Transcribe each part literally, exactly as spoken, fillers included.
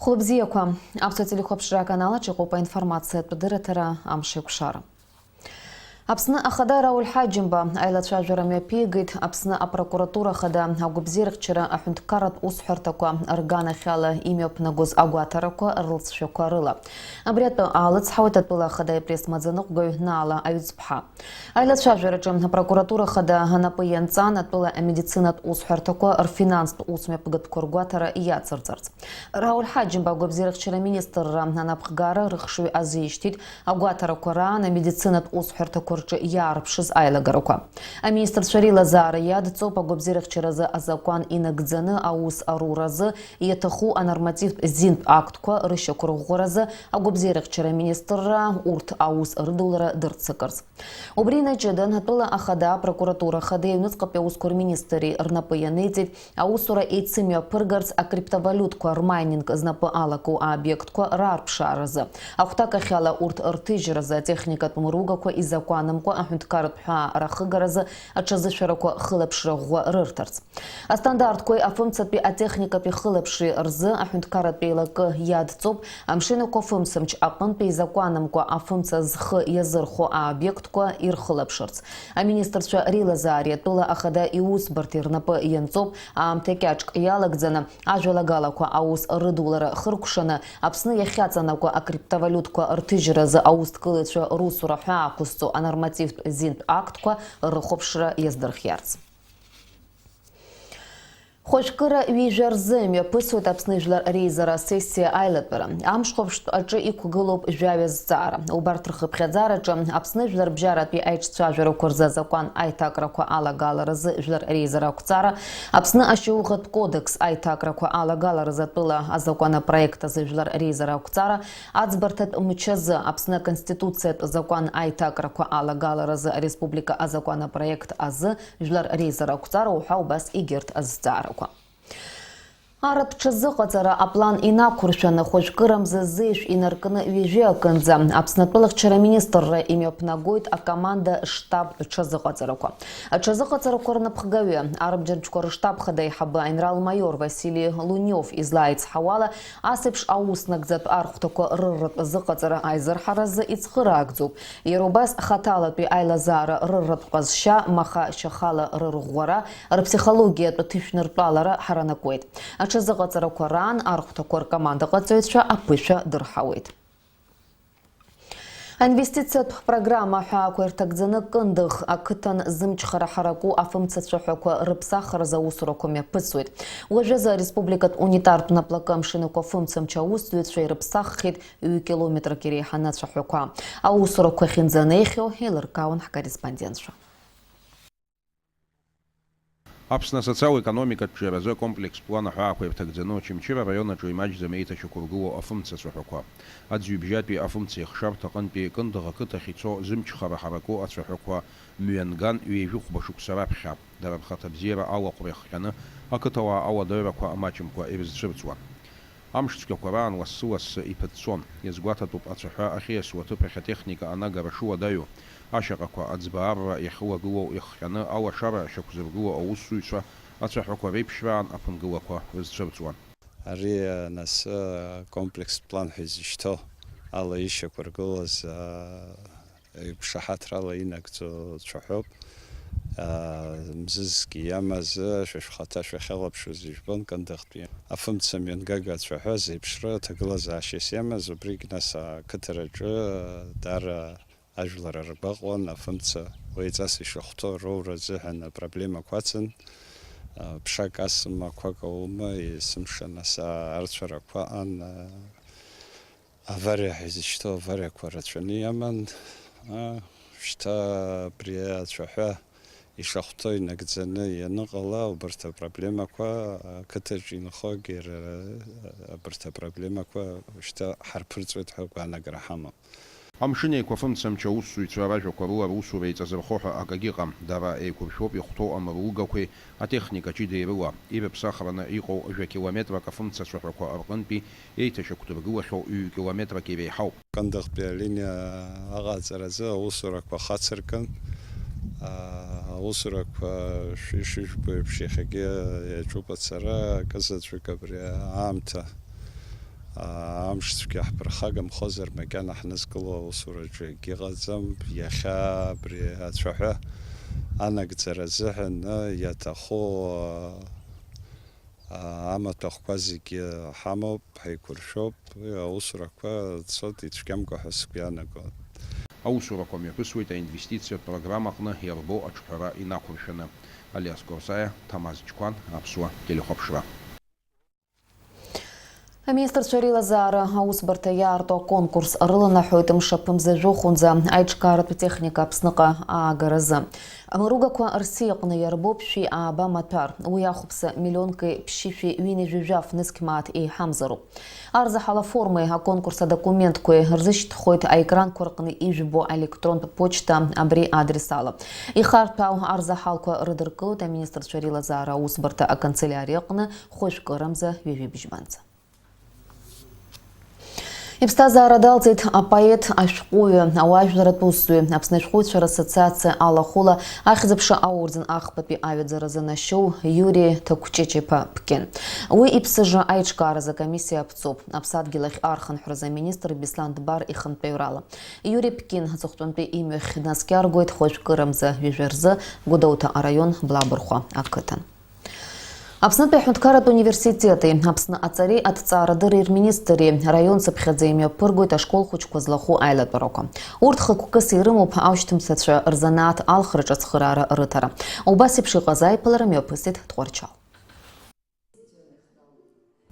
Хәлыбзиақәа. Аԥсуа телехәаԥшра аканалаҿ иҟоуп аинформациатә дырраҭара Амшеикәшара. Аԥсны Ахада Рауль Ҳаџьымба аилацәажәара мҩаԥигеит Аԥсны апрокуратура Ахада агәабзиарахьчара аҳәынҭқарратә усҳәарҭақәа рганахьала имҩаԥнагоз агәаҭарақәа рылҵшәақәа рыла. Абри атәы аалыцҳауеит атәыла Ахада ипресс-маӡаныҟәгаҩ Наала Аҩӡԥҳа. Аилацәажәараҿы апрокуратура Ахада анапы ианҵан атәыла амедицинатә усҳәарҭақәа рфинанстә усмҩаԥгатәқәа ргәаҭара иацырҵарц. Рауль Ҳаџьымба агәабзиарахьчара аминистрра анапхгара рыхшыҩ азишьҭит агәаҭарақәа раан амедицинатә усҳәарҭақәа рҿы иаарԥшыз аилагарақәа. Аминистрцәа реилазаара иадҵоуп агәабзиарахьчаразы азакәан инагӡаны аус аруразы иаҭаху анормативтә зинтә актқәа рышьақәырӷәӷәаразы агәабзиарахьчара аминистрра урҭ аус рыдулара дырццакырц. Убри инаҷыдан, атәыла ахада, апрокуратура ахада, аҩныҵҟатәи аусқәа рминистрреи рнапы ианиҵеит аусура еицымҩаԥыргарц акриптовалиутқәа рмайнинг знапы алаку аобиектқәа раарԥшааразы. Ахәҭакахьала урҭ рҭыжьразы атехникатә мыругақәа изакәанымкәа аҳәынҭқарратә ҳәаа рахыгаразы аҽазышәарақәа хылаԥшра ӷәӷәа рырҭарц. Астандартқәеи афымцатәи атехникатәи хылаԥшреи рзы аҳәынҭқарратә еилакы иадҵоуп, амшын еиқәафымцамч аҟынтәи изакәанымкәа афымца зхы иазырхәо аобиектқәа ирхылаԥшырц. Аминистрцәа реилазаареи атәыла ахада иусбарҭеи рнапы ианҵоуп, аамҭа кьаҿк иалагӡаны, ажәалагалақәа аус рыдулара хыркәшаны, Аԥсны иахьаҵанакуа акриптовалиутқәа рҭыжьразы аусҭгылаҩцәа русура ҳәаа ақәызҵо анормативтә зинтә актқәа рыхәаԥшра иаздырхиарц. Хәажәкыра ҩажәа рзы имҩаԥысуеит Аԥсны Жәлар Реизара асессиа аилатәара. Амшхәаԥштә аҿы иқәгылоуп жәаҩа зҵаара. Убарҭ рхыԥхьаӡараҿы Аԥсны Жәларбжьаратәи аиҿцәажәарақәа рзы азакәан аиҭакрақәа алагаларазы Жәлар Реизара ақәҵара, Аԥсны ашьауӷатә кодекс аиҭакрақәа алагаларазы атәыла азакәанопроект азы Жәлар Реизара ақәҵара, аӡбарҭатә мчазы Аԥсны Аконституциатә закәан аиҭакрақәа алагаларазы ареспублика азакәанопроект азы Жәлар Реизара ақәҵара уҳәа убас егьырҭ азҵаарақәа. Арратә ҽазыҟаҵара аплан инақәыршәаны, хәажәкырамза зеишә инаркны ҩажәи акынӡа Аԥсны атәылахьчара аминистрра имҩаԥнагоит акоманда штабтә ҽазыҟаҵарақәа. Аҽазыҟаҵарақәа рнапхгаҩы, арбџьарчқәа рыштаб хада аиҳабы аинрал-маиор Васили Лунев излааицҳауала, ас еиԥш аус нагӡатә архәҭақәа рырратә азыҟаҵара аизырҳаразы ицхыраагӡоуп. Иара убас хаҭалатәи аилазаара рырратә ҟазшьа, маха шьахала рырӷәӷәара, рыԥсихологиатә ҭышәныртәалара ҳаранакуеит. Аҽазыҟаҵарақәа раан архәҭақәа ркомандаҟаҵаҩцәа аԥышәа дырҳауеит. Аинвестициатә программа ҳәаақәа ирҭагӡаны Кындыӷ ақыҭан зымчхара ҳараку афымцацәаҳәақәа рыԥсахраз аусурақәа мҩаԥысуеит. Уажәазы ареспубликатә унитартә наплакы амшын еиқәафымцамч аусзуҩцәа ирыԥсаххьеит ҩ-километрак иреиҳаны ацәаҳәақәа. Аусурақәа ахьынӡанеихьоу еилыркаауан ҳкорреспондентцәа. Аԥсны асоциал-економикатә ҿиаразы акомплекстә план аҳәаақәа ирҭагӡаны Очамчыра араион аҿы имаҷӡам еиҭашьақәыргылоу афымца ацәаҳәақәа. Аӡҩыбжьатәи афымца еихшарҭа аҟынтәи Кындыӷ ақыҭахь ицо зымчхара ҳараку ацәаҳәақәа мҩанган ҩажәи хәба шықәса раԥхьа, дара рхаҭабзиара алахәра иахҟьаны ақыҭауаа ауадаҩрақәа маҷымкәа ирызцәырҵуан. Амш цәгьақәа раан лассы-лассы иԥыҵәҵәон. Иазгәаҭатәуп ацәаҳәа ахьиасуа аҭыԥ ахь атехника анагара шыуадаҩу, ашьаҟақәа аӡбаарра иахьылагылоу иахҟьаны алашара шьақәзыргыло аусзуҩцәа ацәаҳәақәа реиԥшраан аԥынгылақәа рызцәырҵуан. Ари, нас, комплекстә план ҳәа изышьҭоу ала ишьақәыргылаз, а, Иԥшаҳаҭрала инагӡо цәаҳәоуп. Аа, мзызгьы иамаз, шәа шәхаҭа шәахьалаԥшуаз ижәбон Кындыӷтәи. Афымца мҩангага ацәаҳәа зеиԥшроу аҭагылазаашьас иамаз, убригь нас ақыҭараҿы даара ажәлар рбаҟон, афымца уеиҵас ишахәҭоу роура азыҳәан апроблемақәа ацын. Ԥшак асыма, қәак аума, есымша нас арцәарақәа аан, Авариа ҳәа изышьҭоу авариақәа рацәаны иаман. А, шьҭа абри ацәаҳәа ишахәҭоу инагӡаны ианыҟала, убарҭ апроблемақәа, ақыҭаҿ инхогьы ра-, абарҭ апроблемақәа шьҭа ҳарԥырҵуеит ҳәа агәаанагара ҳамам. Амшын еиқәафымцамч аусзуҩцәа ражәақәа рыла русура еиҵазырхо ҳәа акагьы ыҟам. Дара еиқәыршәоуп ихәҭоу амыругақәеи атехника ҷыдеи рыла. Ирыԥсахраны иҟоу жәа километрак афымца ацәаҳәақәа рҟынтәи еиҭашьақәдыргылахьоу ҩ-километрак иреиҳауп. Кындыӷтәи алиниа аҟаҵаразы аусурақәа хацыркын. Аа, аусурақәа шәи-, шыжәбо еиԥш иахьагьы иаҿуп ацара, акызаҵәык абри аамҭа Амш цәгьа ҳԥырхагамхозар, макьана ҳнызкыло аусураҿы акгьы ыҟаӡам. Иахьа абри ацәаҳәа анагӡара азыҳәан иаҭаху амаҭәахәқәа зегьы ҳамоуп, ҳаиқәыршәоуп. Уи аусурақәа цоит ицәгьамкәа ҳәа сгәы иаанагоит. Аусурақәа мҩаԥысуеит аинвестициатә программа аҟны иарбоу аҿҳәара инақәыршәаны. Алиас Горзаиа, Ҭамаз Ҷқәан, Аԥсуа телехәаԥшра. Аминистрцәа реилазаара аусбарҭа иаарту аконкурс рыланаҳәоит мшаԥымза жәохәынӡа аиҿкааратә техника Аԥсныҟа аагаразы. Амыругақәа Рсиаҟны иарбоуп шәи ааба маҭәар. Уи ахәԥса миллионки ԥшьышәи ҩынҩажәи жәаф нызқь мааҭ еиҳамзароуп. Арзаҳал аформеи аконкурс адокументқәеи рзышьҭхоит аекранқәа рҟны ижәбо аелектронтә почта абри адрес ала. Ихарҭәаау арзаҳалқәа рыдыркылоит аминистрцәа реилазаара аусбарҭа аканцелиариа аҟны хәажәкырамза ҩажәи бжьбанӡа. Иԥсҭазаара далҵит апоет, ашәҟәыҩҩы, ауаажәларратә усзуҩы, Аԥсны ашәҟәыҩҩцәа рассоциациа алахәыла ахьӡ-аԥша аурӡын ахԥатәи аҩаӡара занашьоу Иури Ҭакәҷыҷ-иԥа Ԥкьын. Уи иԥсыжра аиҿкааразы акомиссиа аԥҵоуп, аԥсадгьыл ахь архынҳәразы аминистр Беслан Дбар ихантәаҩрала. Иури Ԥкьын аҵыхәтәантәи имҩахь днаскьаргоит хәажәкырамза ҩажәа рзы Гәдоуҭа араион Блабырхәа ақыҭан. Аԥснытәи аҳәынҭқарратә университети Аԥсны аҵареи аҭҵаарадырреи рминистри раион цыԥхьаӡа имҩаԥыргоит ашкол хәыҷқәа злахәу аилатәарақәа. Урҭ хықәкыс ирымоуп аушьҭымҭацәа рзанааҭ алхраҿы ацхыраара рыҭара. Убас еиԥш иҟаз аиԥылара мҩаԥысит Тҟәарчал.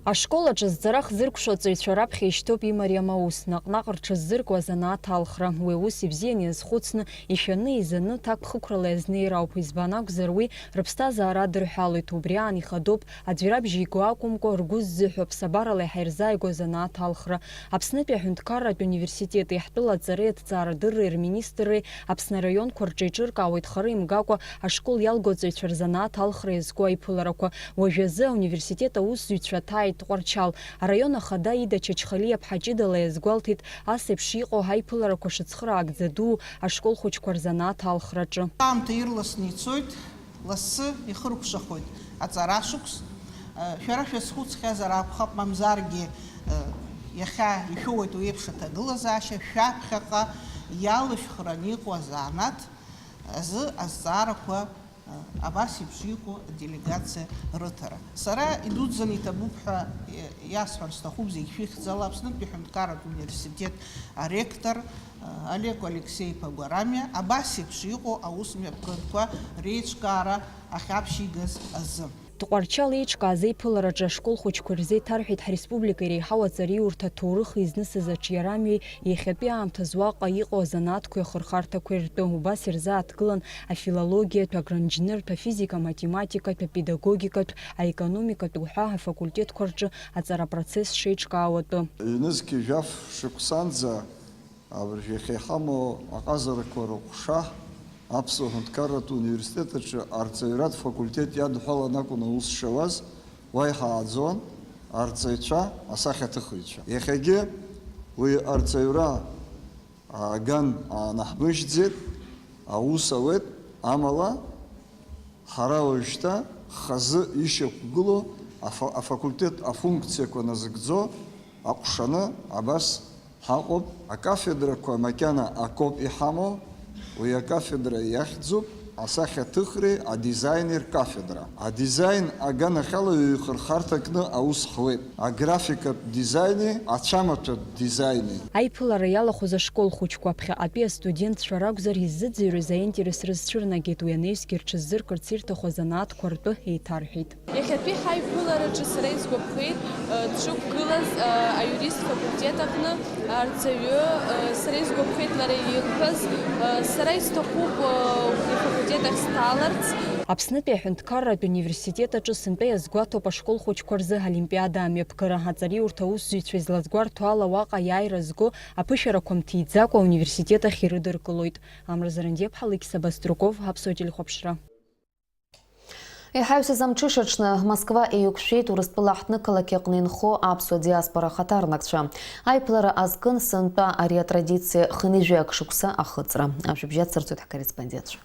Ашкол аҿы зҵара хзыркәшо аҵаҩцәа раԥхьа ишьҭоуп имариам аус, наҟ-наҟ рҽыззыркуа азанааҭ алхра. Уи аус ибзианы иазхәыцны, ишәаны, изаны, ҭакԥхықәрала иазнеир ауп, избан акәзар, уи рыԥсҭазаара адырҳәалоит, убри аан ихадоуп, аӡә ирабжьеиго акәымкәа, ргәы ззыҳәо, ԥсабарала иаҳа ирзааигәоу азанааҭ алхра. Аԥснытәи аҳәынҭқарратә университети ҳтәыла аҵареи аҭҵаарадырреи рминистрреи Аԥсны араионқәа рҿы еиҿыркаауеит хара имгакәа ашкол иалгоу аҵаҩцәа рзанааҭ алхра иазку аиԥыларақәа. Уажәазы ауниверситет аусзуҩцәа ҭааит Тҟәарчал. Араион ахада Ида Чачхалиаԥҳа ҷыдала иазгәалҭеит ас еиԥш иҟоу аиԥыларақәа шыцхыраагӡа дуу ашкол хәыҷқәа рзанааҭ алхраҿы. Аамҭа ирласны ицоит, лассы ихыркәшахоит аҵара шықәс. Шәара шәазхәыцхьазар акәхап, мамзаргьы иахьа ишәоуеит уи еиԥш аҭагылазаашьа, шәаԥхьаҟа иалышәхраны иҟоу азанааҭ азы азҵаарақәа абас еиԥш иҟоу аделегациа рыҭара. Сара идуӡӡаны иҭабуп ҳәа иасҳәар сҭахуп зегь шәыхьӡала, Аԥснытәи аҳәынҭқарратә университет аректор Олег Алексеи-иԥа Гәарамиа абас еиԥш иҟоу аус мҩаԥгатәқәа реиҿкаара ахьаԥшьигаз азы. Тҟәарчал еиҿкааз аиԥылараҿы ашкол хәыҷқәа ирзеиҭарҳәеит ҳреспублика иреиҳау аҵариурҭа аҭоурых изнысыз аҿиарамҩеи иахьатәи аамҭазы уаҟа иҟоу азанааҭқәеи ахырхарҭақәеи ртәы. Убас ирзааҭгылан афилологиатә, агроинженертә, афизика-математикатә, апедагогикатә, аекономикатә уҳәа афакультетқәа рҿы аҵара апроцесс шеиҿкаау атәы. Ҩнызқь жәаф шықәсанӡа абыржәы иахьа иҳамоу аҟазарақәа рыҟәша Аԥсуа ҳәынҭқарратә университет аҿы арҵаҩратә факультет иадҳәалан акәын аус шауаз, уа иҳааӡон арҵаҩцәа, асахьаҭыхыҩцәа. Иахьагьы уи арҵаҩра аган аанаҳмыжьӡеит, аус ауеит, амала ҳара уажәшьҭа хазы ишьақәгылоу афа-, афакультет афункциақәа назыгӡо аҟәшаны абас ҳаҟоуп. Акафедрақәа макьана акоуп иҳамоу, уи акафедра иахьӡуп асахьаҭыхреи адизайни ркафедра. Адизайн аганахьала ҩеихырхарҭа кны аус ҳуеит, аграфикатә дизайни ацәамаҭәатә дизайни. Аиԥылара иалахәыз ашкол хәыҷқәа ԥхьаҟатәи астудентцәа ракәзар, иззыӡырҩыз аинтерес рызцәырнагеит, уи анаҩсгьы рҽыззыркырц ирҭаху азанааҭқәа ртәы еиҭарҳәеит. Иахьатәи ҳаиԥылараҿы сара исгәаԥхеит, э, дшықәгылаз, э, аиурист факультет аҟны арҵаҩы, э, сара исгәаԥхеит лара илҳәаз, э, сара исҭахуп, э, убри афакультет ахь сҭаларц. Аԥснытәи аҳәынҭқарратә университет аҿы сынтәа иазгәаҭоуп ашкол хәыҷқәа рзы олимпиада амҩаԥгара. Аҵариурҭа аусзуҩцәа излазгәарҭо ала, уаҟа аиааира зго аԥышәарақәа мҭиӡакәа ауниверситет ахь ирыдыркылоит. Амра Зарандиаԥҳа, Алықьса Баструков, Аԥсуа телехәаԥшра. Еиҳаҩсыз амҽыша аҽны Москва еиқәшәеит Урыстәыла аҳҭнықалақь аҟны инхо аԥсуа диаспора ахаҭарнакцәа. Аиԥылара азкын сынтәа ари атрадициа хынҩажәи ак шықәса ахыҵра. Ажәабжь ацырҵоит ҳкорреспондентцәа.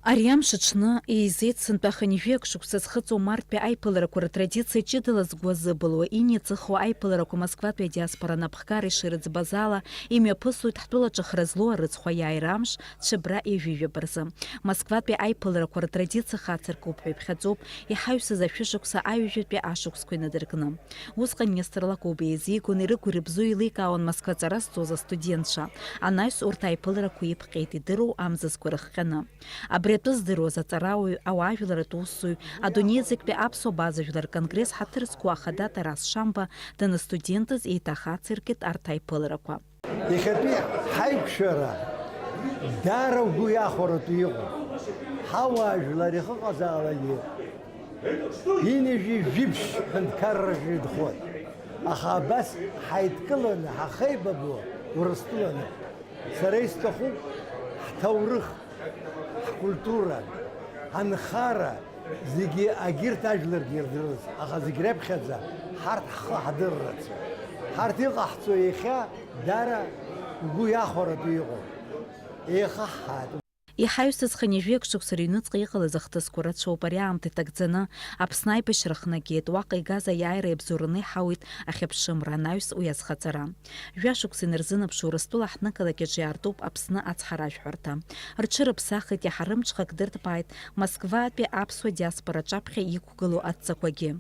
Ари амш аҽны, еизеит сынтәа хынҩажәи акы шықәса зхыҵуа марттәи аиԥыларақәа ртрадициа ҷыдала згәы азыбылуа, иниҵыху аиԥыларақәа Москватәи адиаспора анапхгара ишырыӡбаз ала, имҩаԥысуеит ҳтәылаҿы хра злоу арыцхә аиааира амш, Цәыбра ҩажәижәаба рзы. Москватәи аиԥыларақәа ртрадициа хацыркуп ҳәа иԥхьаӡоуп, иҳаҩсыз ашәышықәса аҩажәатәи ашықәсқәа инадыркны. Усҟан Нестор Лакоба еизигон, ирыгу-рыбзоу еиликаауан Москва аҵара зҵоз астудентцәа. Анаҩс урҭ аиԥыларақәа иԥҟьеит идыруа амзызқәа рыхҟьаны. Абри атәы здыруаз аҵарауаҩ, ауаажәларратә усзуҩ, адунеи зегьтәи аԥсуа база жәлар конгресс ҳаҭыр зқәу ахада Тарас Шамба даныстудентыз еиҭах ацыркит арҭ аиԥыларақәа. Иахьатәи ҳаиқәшәара даара угәы иахәаратәы иҟоуп. Ҳауаажәлар иахьыҟазаалакгьы ҩажәи жәиԥшь ҳәынҭқарраҿы инхоит. Аха абас ҳаидкыланы ҳахеибабо Урыстәыланы, сара исҭахуп ҳҭоурых, ҳкультура, ҳанхара, зегьы агьырҭ ажәларгьы ирдыруаз, аха зегь раԥхьаӡа ҳарҭ ҳхы ҳадыррацы. Ҳарҭ иҟаҳҵо иахьа даара угәы иахәаратәы иҟоуп. Еихаҳҳаит. Иҳаҩсыз хынҩажәи акы шықәса рыҩныҵҟа иҟалаз ахҭысқәа рацәоуп. Ари аамҭа иҭагӡаны Аԥсны аибашьра хнагеит, уаҟа игаз аиааира иабзоураны иҳауит ахьыԥшымра, анаҩс уи азхаҵара. Жәашықәса инарзынаԥшуа Урыстәыла ҳнықалақь аҿы иаартуп Аԥсны ацҳаражәҳәарҭа. Рҽырыԥсахит, иаҳа рымҽхак дырҭбааит Москватәи аԥсуа диаспора аҿаԥхьа иқәгылоу адҵақәагьы.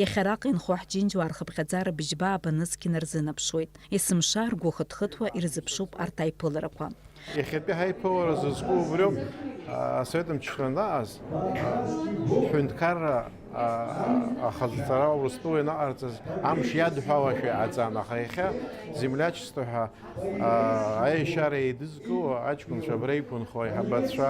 Иахьа араҟа инхо ҳџьынџьуаа рхыԥхьаӡара быжьба ааба нызқь инарзынаԥшуеит. Есымша ргәы хыҭ-хыҭуа ирзыԥшуп арҭ аиԥыларақәа. Иахьатәи ҳаиԥылара зызку убриоуп, а, асовет мчра анаҟаз, а, ҳҳәынҭқарра, а, ахаҵара Урыстәыла ианаҟарҵаз амш иадҳәалашәа иҟаҵан, аха иахьа землячество ҳәа, а, аешьара еидызкыло аҷкәынцәа абра иқәынхо, аиҳабацәа,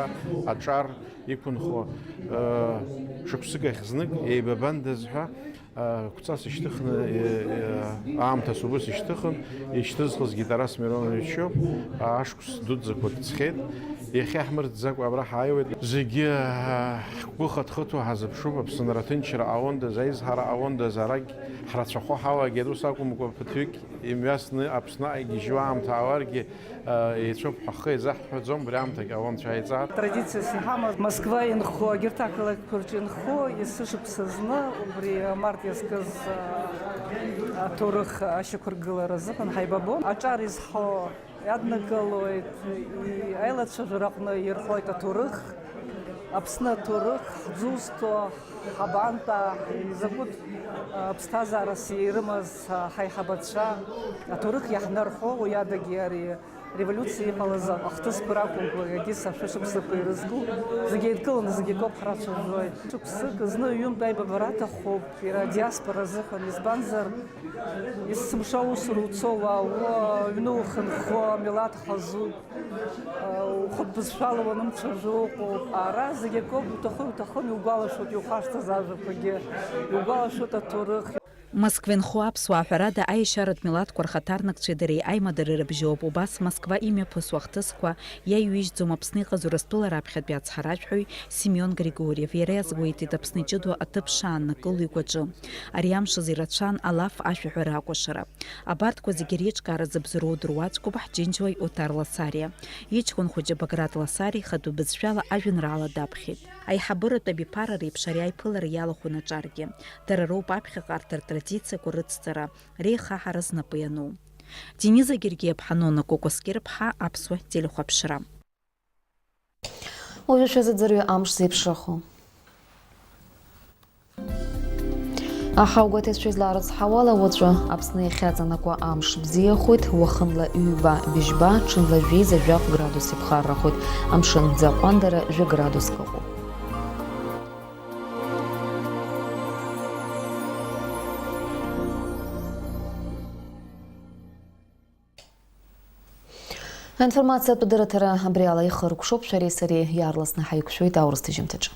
аҿар иқәынхо, а, шықәсык ахь знык еибабандаз ҳәа, Қәҵас ишьҭыхны, аамҭас убыс ишьҭыхын, ишьҭызхызгьы Тарас Миронович иоуп, ашықәс дуӡӡақәа ҵхеит. Иахьа ҳмырӡӡакәа абра ҳааиуеит. Зегьы ҳгәы хыҭхыҭуа ҳазыԥшуп, Аԥсынра аҭынчра ҟалондаз, аизҳара ҟалондаз, арагь ҳрацәахо ҳалагеит, ус акәымкәа, ԥыҭҩык имҩасны Аԥсны ааигьежьуа аамҭа ааларгьы, Еицәоуп ҳәа ҳхы еизаҳҳәаӡом, убри аамҭагь Анцәа иҵааит. Традициас иҳамаз, Москва инхо, егьырҭ ақалақьқәа рҿы инхо, есышықәса зны убри амарт иазкыз, а, аҭоурых ашьақәыргылара азыҳәан ҳаибабон. Аҿар изҳауа иаднакылоит, и-, аилацәажәара аҟны ирҳәоит аҭоурых, Аԥсны аҭоурых, ҳзусҭоу, ҳабантәаа, изакәытә, а, ԥсҭазаарас ирымаз, а, ҳаиҳабацәа, аҭоурых иаҳнарҳәо, уи адагьы ари Револиуциа иҟалаз ахҭысқәа ракәымкәа, егьыс ашәышықәсақәа ирызку зегьы еидкыланы, зегьы акоуп ҳрацәажәоит. Шықәсык зны ҩынтә аибабара аҭахуп иара адиаспора азыҳәан, избанзар, есымша аусура уцо уаауа, аҩны ухынҳәуа, амилаҭ хазуп, ухатә бызшәала уанымцәажәо уҟоуп. Ара зегьы акоуп, уҭахы-уҭахым иугәалашәоит, иухашҭыз ажәақәагьы, иугәалашәоит аҭоурых. Москва инхо аԥсуаа, ҳәарада, аешьаратә милаҭқәа рхаҭарнакцәеи дареи аимадара рыбжьоуп. Убас Москва имҩаԥысуа ахҭысқәа иаҩижьӡом Аԥсны иҟаз Урыстәыла раԥхьатәи ацҳаражәҳәаҩ Семион Григорьев. Иара иазгәеиҭеит Аԥсны иҷыдоу аҭыԥ шааннакыло игәаҿы. Ари амш азы ирацәан алаф ашәаҳәара акәашара. Абарҭқәа зегьы реиҿкаара зыбзоуроу дыруаӡәкуп ҳџьынџьуаҩ Оҭар Ласариа. Иҷкәын хәыҷы Баграт Ласариа ихатәы бызшәала ажәеинраала даԥхьеит. Аиҳабыратә абиԥара реиԥш ари аиԥылара иалахәын аҿаргьы. Дара роуп аԥхьаҟа арҭ ртрадициақәа рыцҵара, реихаҳара знапы иану. Дениза Гергиаԥҳа, Нона Кәакәасқьырԥҳа, Аԥсуа телехәаԥшра. Уажәы шәазыӡырҩы амш зеиԥшрахо. Аҳауагәаҭаҩцәа излаарыцҳауала, уаҵәы Аԥсны иахьаҵанакуа амш бзиахоит, уахынла ҩба, быжьба, ҽынла жәеиза жәаф градус иԥхаррахоит, амшын ӡы аҟәандара жәа градуск ыҟоуп. Аинформациатә дырраҭара абри ала ихыркәшоуп, шәареи сареи иаарласны ҳаиқәшәоит аурыс ҭыжьымҭаҿы.